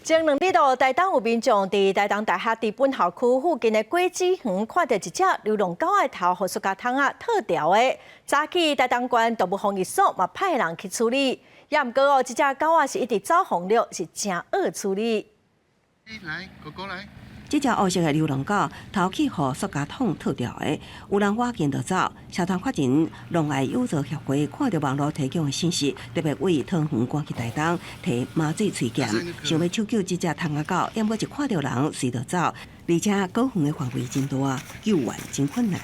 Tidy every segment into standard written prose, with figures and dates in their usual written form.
前兩日到台東有民眾佇台東大學佇本校區附近的果子園看著一隻流浪狗的頭予塑膠桶仔套牢的。早起台東縣動物防疫所嘛派人去處理，也毋過哦，這隻狗仔是一直走風了，是誠惡處理。來，狗狗來。這隻烏色的流浪狗頭去予塑膠桶套牢的，有人倚近就走。社團法人浪愛友助協會看著網路提供的信息，特別為桃園趕去台東提麻醉喙檢，想欲搶救這隻桶仔狗，毋過一看著人隨就走，而且果園的範圍真大，救援真困難。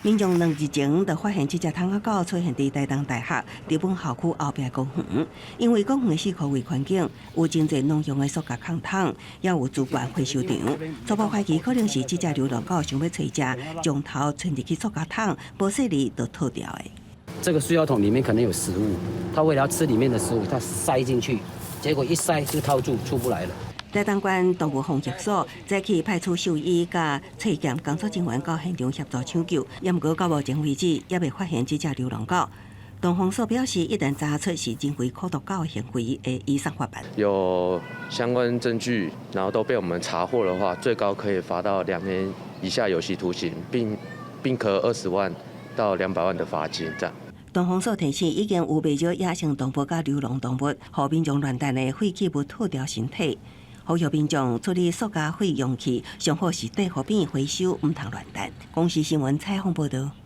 民眾兩日前就發現這隻桶仔狗出現佇台東大學日本校區後壁果園，因為果園的四箍圍環境有真濟農用的塑膠空桶，也有資源回收場，初步懷疑可能是這隻流浪狗想欲揣食，將頭伸入去塑膠桶，無細膩就套牢的。這個塑料桶裡面可能有食物，它為了要吃裡面的食物，它塞進去，結果一塞就套住，出不來了。台東縣動物防疫所早起派出獸醫佮採檢工作人員到現場協助搶救，毋過到目前為止猶未發現這隻流浪狗。動防所表示，一旦查出是人為苦毒狗的行為，會移送法辦。有相關證據，然後都被我們查獲的話，最高可以罰到2年以下有期徒刑，並科20萬到200萬的罰金。這樣。動防所提醒，已經有袂少野生動物佮流浪動物，予民眾亂擲的廢棄物套牢身體。呼籲民眾處理塑膠廢容器，上好是綴予扁回收，毋通亂擲。公視新聞採訪報導。